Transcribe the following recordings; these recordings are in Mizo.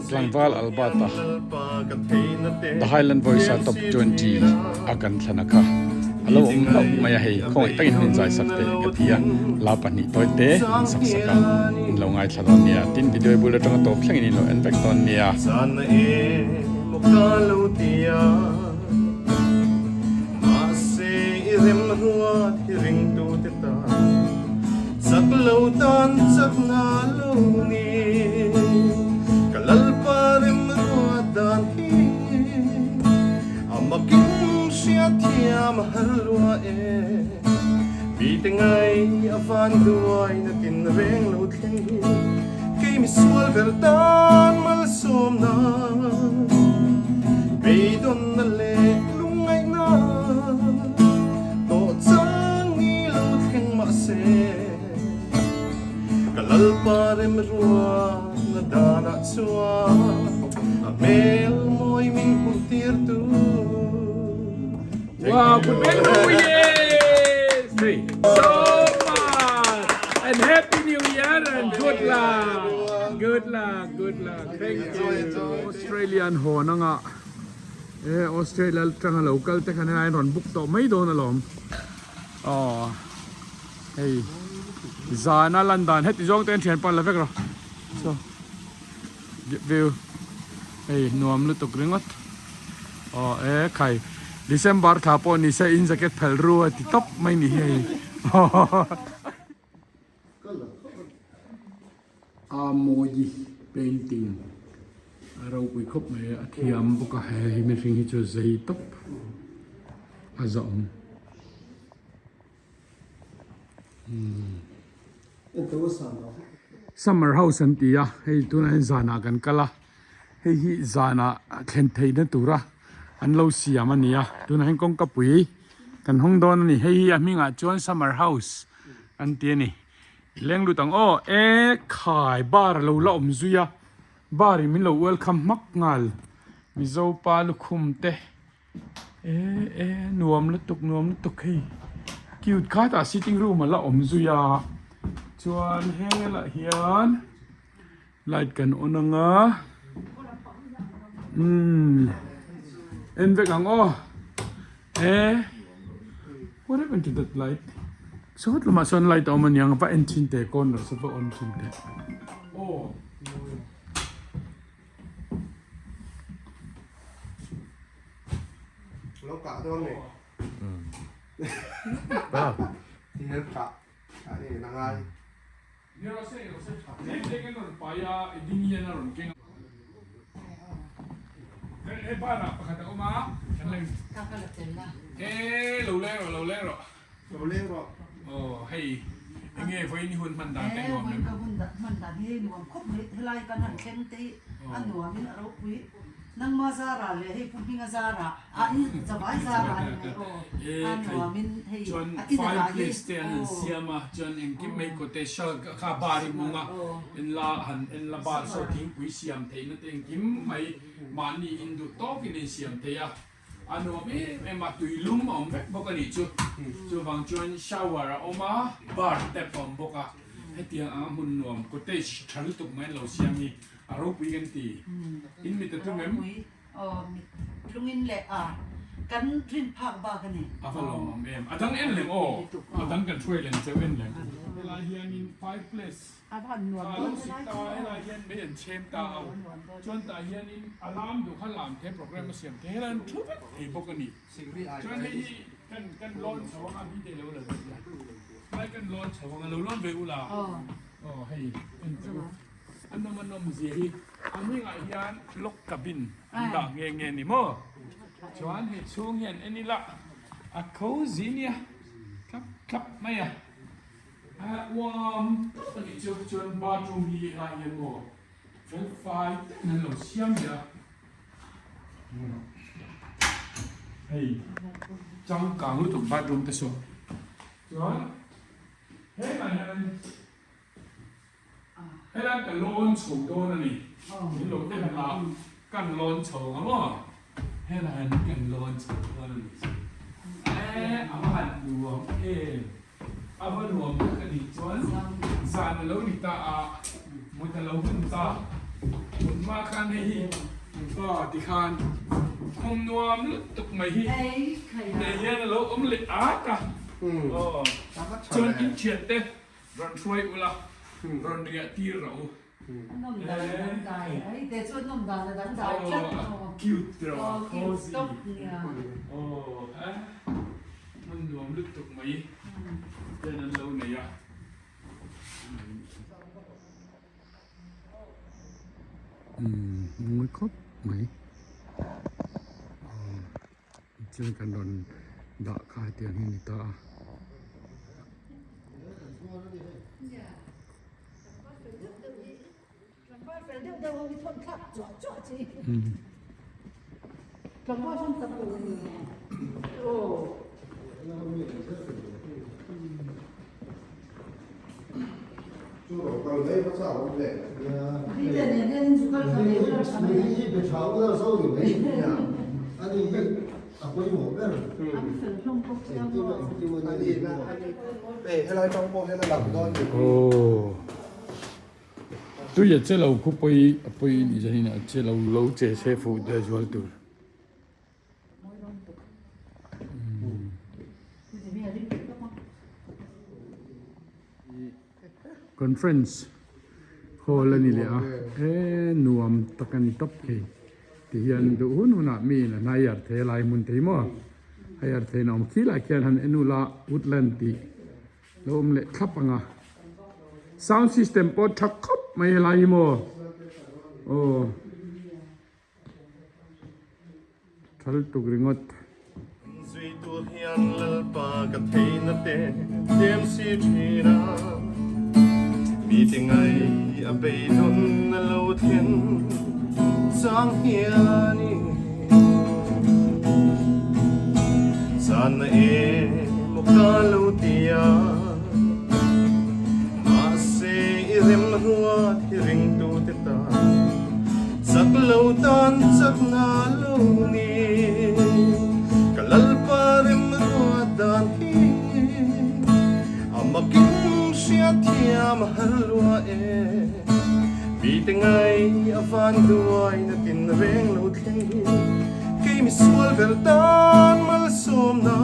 Tlangval Albert-a The Highland Voice a Top 20 a kan thlan a kha a lo awm hlauh mai a hei khawngaih takin min zai sak teh ka ti a la pahnih tawi te an sak sak a in lo ngaithla dawn nia tin video bul atanga tawp thlengin in lo en vek dawn nia. Chak lo tan chak na lo ni ka Lalpa rem ruat dan hi a makin hriat thiam a har lua e mite ngai a van duai na tin reng lo thleng hi kei misual ber tan malsawmna beidawnna leh lungngaihna Tawh chang ni lo thleng mahse ka Lalpa rem ruatna danah chuan a hmel mawi min hmuh tir tu. Wow, good yes! Thank you so much! And happy new year and good luck! Good luck, good luck. Thank you. Australian hawn anga E Australia atanga lo kal te khan helai an rawn book tawh mai dawn alawm. Aw hei zana lan dan heti zawng te an thian pan la vek rawh. So view hei nuam lutuk ringawt. Aw e khai December thla pawh ni se in jacket phelh ru a ti tawp mai ni hi hei. A mawi painting a ropui khawp mai a, a thiam bawk a he hi mihring hi chu zei tawp a zawm. Summer house an ti a hei tunah hian zanah kan kal a hei hi zanah thlen theihna tura an lo siam a ni a tunah hian kawngka pui kan hawng dawn a ni hei hi a hmingah chuan summer house an ti a ni. Leng lut ang aw e khai bar a lo la awm zui a bar in min lo welcome hmak nghal mizo pa lukhum te e e nuam lutuk nuam lutuk hei cute kha tah sitting room a la awm zui a chuan helah hian light kan on ang a umm en vek ang aw e what happened to that light saw tlumah sawn light a awm aniang va en thin teh corner saw va on thin teh aw. Lo kah dawn ni. Thil kah a en a ngai. Nangma zara leh hei Pu Hminga zara a in zavai zara a ni mai aw a nuam in hei Chuan a tin a lah hi fireplace te an han aw siam a chuan engkim mai cottage kha bar i hmung a en la han en la bar saw thingpui siam theihna te engkim mai mahni in duh tawkin a insiam thei a a nuam em em a tui lum a awm vek bawk a nih chu chuvang chuan shower a awm a bar tap a awm bawk a hetiang anga hmun nuam cottage tha lutuk mai an lo siam hi. A ropui kan ti. In mit a tlung em? Ropui. Aw, mit tlungin leh a kan rin phak bak a ni. A va lawmawm em. A dang en lem aw. A dang kan hruai lem cheu en lem. Helai hianin fireplace A va han nuam a dawn lo sik ta a, helai hian mei an chhem ta a. Chuan tah hianin a lam duh kha lam the program a siam the. Helai an thu vek thei bawk a ni. Chuan hei hi kan kan lawn chho anga bi te lo la vek la. Helai kan lawn chho anga lo lawn ve ula. Aw hei en teh u. A nawm a nawm zia hi a hmingah hian log cabin an dah nghe nghe ni maw? Chuan hei chhung hian en ila a kho zi nia thlap thlap mai a, a uam tawp a nih chu chuan bathroom hi helai hian maw fel fai takin an lo siam leh a, hei changkang lutuk bathroom te saw chuan helai hian. Helai ka lawn chho dawn a ni, min lo en la, kan lawn chho ang maw? Helai hian kan lawn chho dawn a ni chu. E, a va han nuam em, a va nuam tak a nih chuan zan a lo ni ta a, mut a lo hun ta. Tun hma khan hei hi aw tikhan khum nuam lutuk mai hi teh hian a lo awm leh at a aw chuan in thian te rawn hruai ula rawn riah tir rawh u. Aw cute tiraw cozy aw hmun nuam lutuk mai ten an lo nei a. Umm mawi khawp mai chuan kan rawn dah kha hetiang hi a ni ta a. Tui a che lo khu pawi a pawi ni zahin a che lo lo che se fuh te zual tur. Conference hall a ni leh a he nuam tak a ni tawp thei ti hian duh hun hunah mi in an hire thei a lai hmun thei maw hire thei in a awm khi lai khian han en ula woodland tih lo awm leh thlap ang a sound system pawh tha khawp mai helai hi maw aw. Thal tuk ringawt. Zui tur hian Lalpa ka theihna te tlem si thin a, mi ti ngai a beidawn a lo thlen chang hian i Zan a emaw ka lo ti a, mahse i remruat hi ringtute tan Chak lo tan chakna lo ni ka Lalpa remruat dan hi a makin hriatthiam a har lua e. Mite ngai a van duai na tin reng lo thleng hi kei misual ber tan malsawmna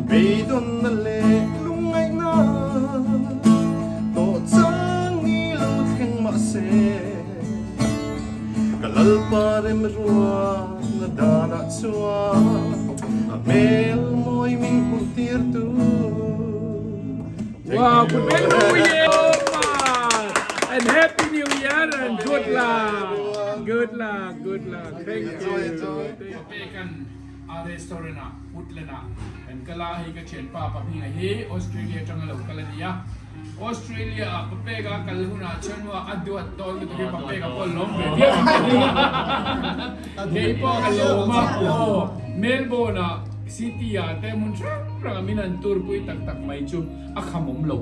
beidawnna leh lungngaihna Tawh chang ni lo thleng mahse ka Lalpa remruatna danah chuan a hmel mawi min hmuh tir tu. Wow, good New Year and Happy New Year and good luck. Good luck, good luck. Thank you. Pekan a restaurant ah Woodland ah kan kal a, hei ka thianpa pahnih hi Australia atanga lo kal a ni a, Australia ah papek a kal hunah chuan maw a duat dawn lutuk hi papek a pawh lawm ve viau ang ka ring a, kei pawh ka lawm a, aw Melbourne ah city ah te hmun hrang hrang ah min han tur pui tak tak mai chu a khamawm lo,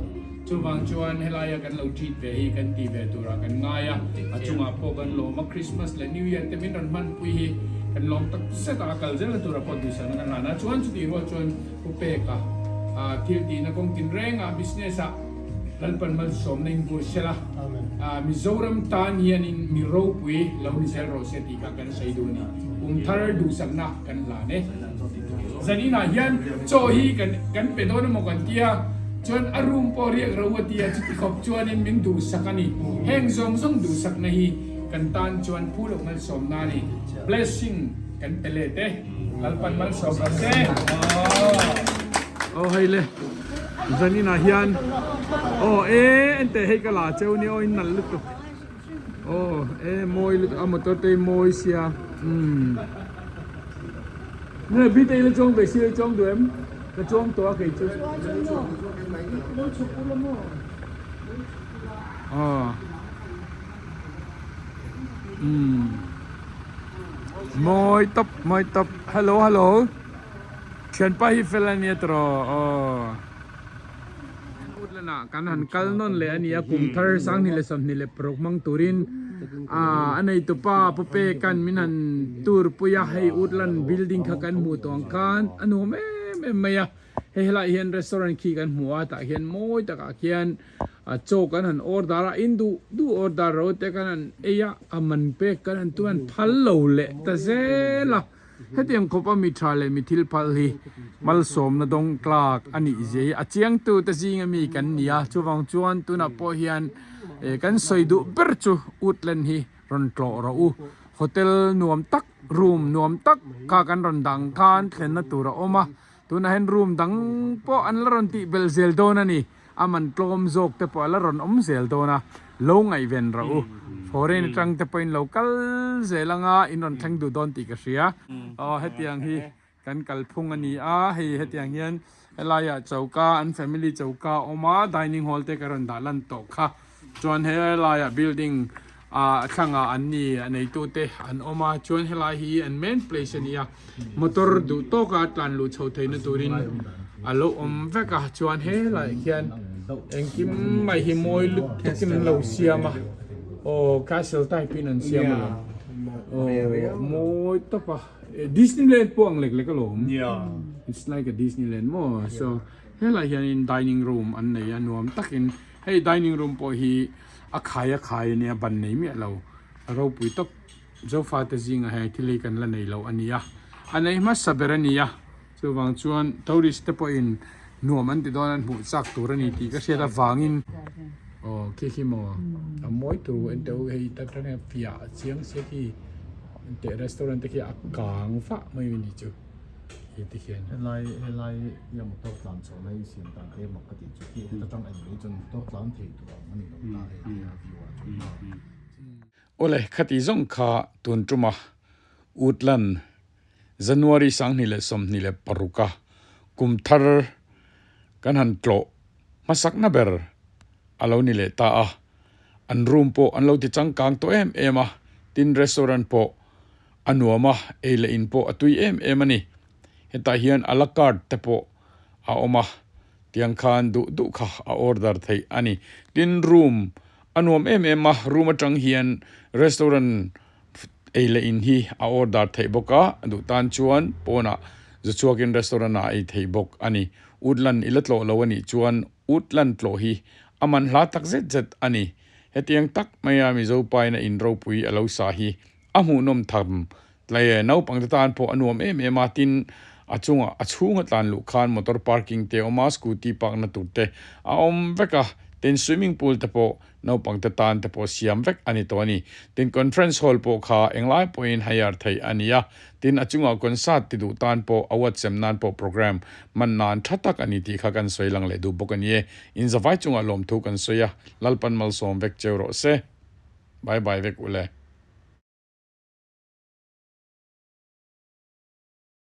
chuvang chuan helaia kan lo treat ve hi kan ti ve turah kan ngai a, a chungah pawh kan lawm a, Christmas leh New Year te min rawn hmanpui hi kan lawm tak zet a, a kal zel na turah pawh duhsakna kan hlan a, chuan chutih rual chuan Pu Peka thil tihna kawng tin rengah business ah Lalpan malsawmna in vur sela, Mizoram tan hianin mi ropui lo ni zel rawh se tih kha kan sawi duh a ni. Kum thar duhsakna kan hlan e. Zaninah hian chaw hi kan kan pe dawn emaw kan tia, chuan a room pawh riak ro a tia, chuti khawp chuanin min duhsak a ni. Heng zawng zawng duhsakna hi kan tan chuan phu loh malsawmna a ni. Blessing kan pe let e. Lalpan malsawm rawh se. Aw hei le zanin ah hian aw e ente hei ka la cheu nia aw in nalh lutuk aw e mawi lutuk a motor te hi mawi sia umm nge bite ila chuang ve si chuang duh em ka chuang tawh a kei chu aw umm. Mawi tawp mawi tawp hello hello thianpa hi fel a nia tawh aw Woodland ah kan han kal nawn leh a nia kum thar sanghnih leh sawmhnih leh paruk hmang turin ah a neitupa pu Pekan min han tour pui a hei Woodland building kha kan hmuh tawh ang khan a nuam em em mai a hei helaiah hian restaurant khi kan hmu a tah hian mawi takah khian. A chaw kan han order a, in duh duh order ro te kan han ei a, a man pek kan han tum a, an phal lo leh ta zel a. Hetiang khawpa mi tha leh mi thil phal hi malsawmna dawng tlak a nih zia hi a chiangtu te zinga mi kan ni a, chuvang chuan tunah pawh hian kan sawi duh ber chu Woodland hi rawn tlawh rawh u. Hotel nuam tak, room nuam tak kha kan rawn dang khan thlenna tur a awm a, Tunah hian room dang pawh an la rawn tih belh zel dawn a ni. A man tlawm zawk te pawh a la rawn awm zel dawn a, lo ngaihven rawh u. Foreign atang te pawhin lo kal zel anga in rawn thleng duh dawn tih ka hria. Aw hetiang hi kan kalphung a ni a, hei hetiang hian helaiah choka an family choka a awm a, dining hall te ka rawn dah lan tawh kha. Chuan helaiah building ah thlangah an ni a neitute an awm a, chuan helai hi an main place a ni a, motor duh tawka tlan luh chho theihna turin a lo awm vek a, chuan helaiah khian engkim mai hi mawi lut takin an lo siam a, aw castle type in an siam alawm, aw mawi tawp a, Disneyland pawh ang lek lek alawm, it's like a Disneyland maw, so helaiah hianin dining room an nei a nuam takin. Hei dining room pawh hi a khai a khai a nia ban nei miah lo a ropui tawp Zofa te zingah hian thil hi kan la nei lo a nia a nei hmasa ber a nia chuvang chuan tourist te pawhin nuam an ti dawn an hmuh chak tur a ni tih ka hriat avangin aw khi khi maw a mawi tur en teh u hei ta tang hian fiah chiang sia khi teh restaurant te khi a kang vah mai a ni chu. He ti hian helai helai ia motor tlan chho na hi siam dan te mak ka tih chu khi heta tang en mai chuan motor tlan thei tur ang a ni lo ta hei tia view ah chuan maw. Awle, khati zawng kha tun tuma Woodland January 2026 a kum thar kan han tlawh hmasakna ber a lo ni leh ta a, an room pawh an lo ti changkang tawh em em a, tin restaurant pawh A nuam a, ei leh in pawh a tui em em a ni. Hetah hian a la carte te pawh a awm a, tiang khan duh duh kha a order theih a ni. Tin, room a nuam em em a, room atang hian restaurant ei leh in hi a order theih bawk a, duh tan chuan pawnah zu chhuakin restaurant ah a ei theih bawk a ni. Woodland i la tlawh lo a nih chuan Woodland tlawh hi a man hla tak zet zet a ni. Hetiang tak maia Mizo paina in ropui a lo sa hi A hmuhnawm tham tlai e. Naupangte tan pawh a nuam em em a, tin a chungah a chhunga tlan luh khan motor parking te a awm a, scooty park na tur te a awm vek a, tin swimming pool te pawh naupangte tan te pawh siam vek a ni tawh a ni. Tin conference hall pawh kha englai pawhin hire theih a ni a, tin a chungah concert ti duh tan pawh a whatsapp nan pawh program hman nan tha tak a ni tih kha kan sawi lang leh duh bawk a ni e. Inzavai chungah lawmthu kan sawi a, Lalpan malsawm vek cheu rawh se. Bye bye vek ule.